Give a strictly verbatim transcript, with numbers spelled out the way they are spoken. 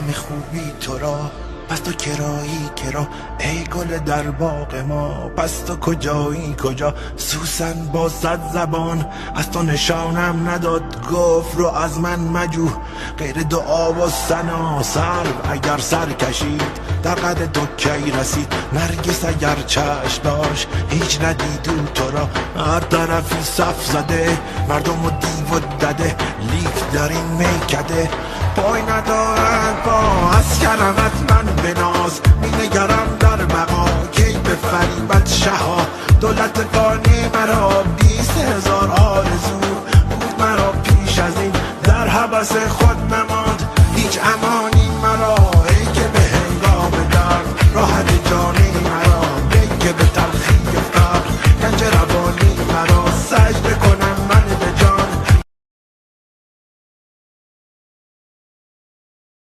می خوبی تو را، پس تو کرایی کرا؟ ای گل در باغ ما، پس تو کجایی کجا؟ سوسن با صد زبان از تو نشانم نداد، گفت رو از من مجو. غیر دعا و ثنا سرو اگر سر کشید، در قد تو کی رسید؟ نرگس اگر چشم داشت، هیچ ندید او تو را. هر طرفی صف زده، مردم و دیو و دده، لیک در این میکده. پای ندارد با از کرمت